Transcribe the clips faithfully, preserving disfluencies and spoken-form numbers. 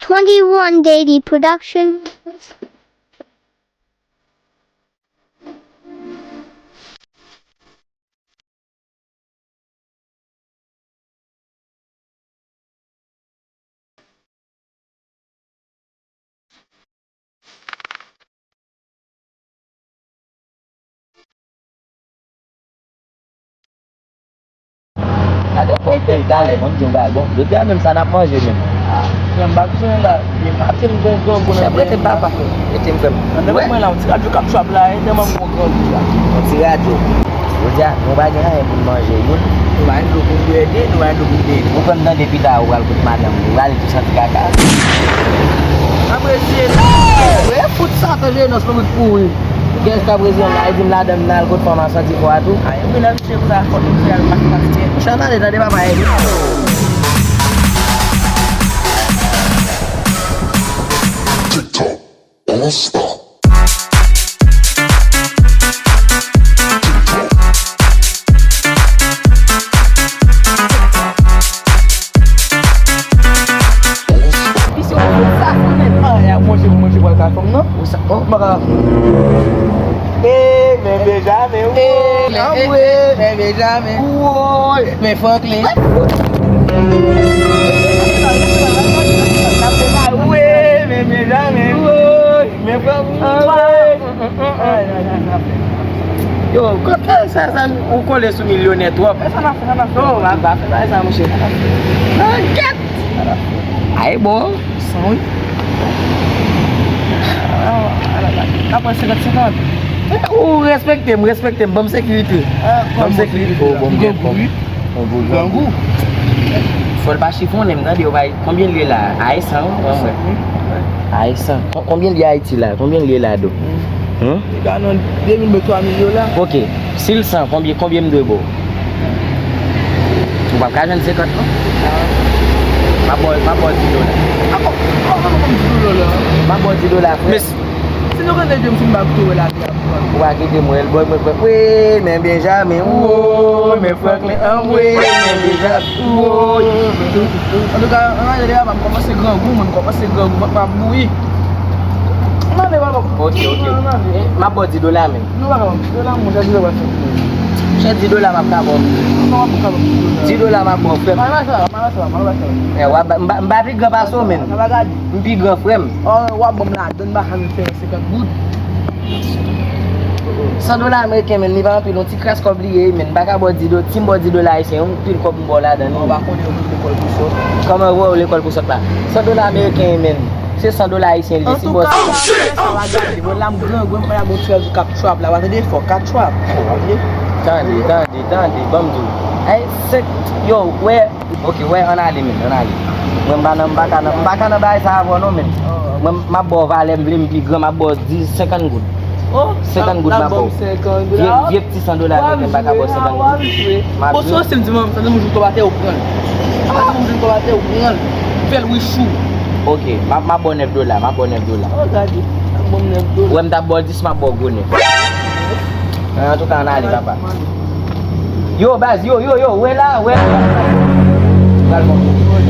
Twenty-one Daily Production. Gade kòktèl talè, mwen di w bagay bon. Jodi a menm sa n ap manje menm. Frè m, m pa bezwen la. Li maten m gen grangou nan men m la. Rete papa. Rete m frè m. Nan men mwen la, yon ti radyo k ap trap la, e tèlman m gon grangou la. Yon ti radyo. Jodi a, nou pa gen anyen pou n manje, youn. Nou pa gen dlo pou n bwè, de, nou pa gen dlo pou n beni. Ou konn tande pita, ou pral kot madanm, ou pral tou santi kaka. Apre se, e fout satan Jenòs nan wout pouri. Kès ka prezidan la, e di m ladann nan al kot fanm a santi fò a tou. Ay, wi, nan misye pou sa fò nou fè al mache mache. Chan ale, tande papa, e. TikTok. All Star. Misye, ou fout sa, fout nèt. Ah, ya, manje, manje, pral ka fanm, non? Ou sa, oh, m pa ka. Eh, men Benjamin, eh, woy, men, eh, anmwe, eh, men Benjamin, woy, men Franklin. Woy, men Benjamin, woy, men Franklin, woy. Yo, kote sa, sa, ou kole sou milyonè twòp. Sa n ap fè, sa n ap fè. Non, pa, pa fè bagay sa, monchè. Nan kèt. Ay, bon. San wi. N ap pran senkant senkant. Ou respekte m, respekte m. Ban m sekirite. Ban m sekirite. Oh, bon, m gen kòb. Yon gwo grangou. Fò l pa chifonnen m, tande, yo bay. Konbyen l ye la? A e san, wi, mwen. A e san. Kon-, konbyen l ye Ayiti la? Konbyen l ye la, do? Hmm? Li ka nan de mil ba twa mil dola. Ok. Si l san, konbyen, konbyen m dwe ba w? Ou p ap ka jwenn senkant, non? M ap ba w, m ap ba w di dola. M ap ba w di dola, frè. Si nou konn de m fin ba w tou la. Ou pa kite m wè l, bòy, bòy, bòy. Wi, men Benjamin, woy, men Franklin, anmwe, men Benjamin, woy. Antouka, ann ale deja, m kòmanse grangou, mwen, m kòmanse grangou, vant mwen ap bouyi. Ann ale, papa. Ok, ok. Ann ale. M ap ba w di dola, men. Non, papa, di dola, monchè, di dola, monchè. Monchè, di dola, m ap ka ba w. Non, m ap ka ba w di dola. Di dola, m ap ba w, frè m. Mwen pa sa, mwen pa sa, mwen pa sa. Eh, w ap ba, m pa, m pa pi gran pase w, men. Sa pa gade. M pi gran, frè m. Oh, w ap ban m ladann, m pa ka menm fè senkant goud. San dola ameriken, men, li pa anpil, yon ti kras kòb li ye, men, m pa ka ba w di do-, si m ba w di dola ayisyen, yon pil kòb m ba w ladann, wi. Ou pa konnen yo mete lekòl pou sòt. Kòman yo lekòl pou sòt la? San dola ameriken, men, se san dola ayisyen li ye, si m ba w. Antouka, sa va gade, mwen la m grangou, mwen la bon ti radyo k ap trap la, w a tande fò k ap trap. Tande, tande, tande, ban m di w. Ay, se, yo, wè, Ok, wè, ann ale, men, ann ale. Mwen, m pa nan, m pa ka nan, m pa ka nan bagay sa avè w non, men. Mwen, m ap ba w valè m vle, m pi gran, m ap ba w dis, senkant goud. Oh, senkant goud m ap ba w. Vye, vye ti san dola ameriken, m pa ka ba w senkant goud. M ap jwe. Bon, si w se m di manman, sa di m jou kòb atè ou pran l. Sa di m jou kòb atè ou pran l. Fè l wichou. Ok, m ap, m ap ba w nèf dola, m ap ba w nèf dola. Oh, gade, m ap ba w nèf dola. Wè, m t ap ba w dis, m ap ba w gwo nèf. Antouka, ann ale, papa. Yo, baz, yo, yo, yo, wè la, wè. Pral bon.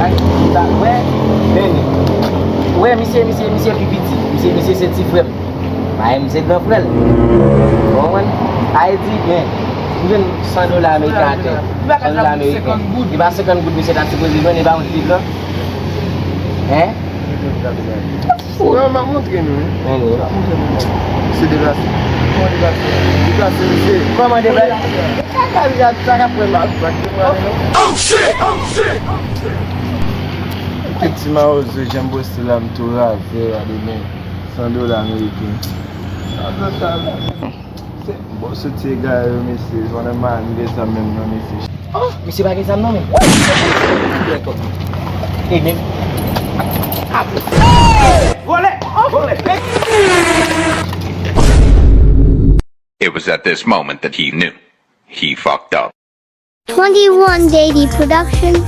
Ay, sa, wè, men, wè, misye, misye, misye pi piti. Misye, misye se ti frè m. Ay, misye gran frè l. Ou konprann? Ayiti, men, m jwenn san dola ameriken atè. San dola ameriken. Li pa senkant goud, misye ta sipoze jwenn, li pa yon ti gran. Hein? Fou. Non, m ap montre nou, wi. M ap montre nou. Se deplase. Kòman deplase? Deplase, mesye. Kòman deplase? Sa ka, sa ka pran mal. Oh, shit! Oh, shit! Oh, shit! Ti mawozo, jan m poste la, m tou razè, gade men. San dola ameriken. Bon, soti egare yo, mesye. Pandan m pa gen zam menm non, mesye. Oh, misye pa gen zam non, men. E men. Vòlè! Oh, vòlè! It was at this moment that he knew. He fucked up. Twenty-one Daily Production.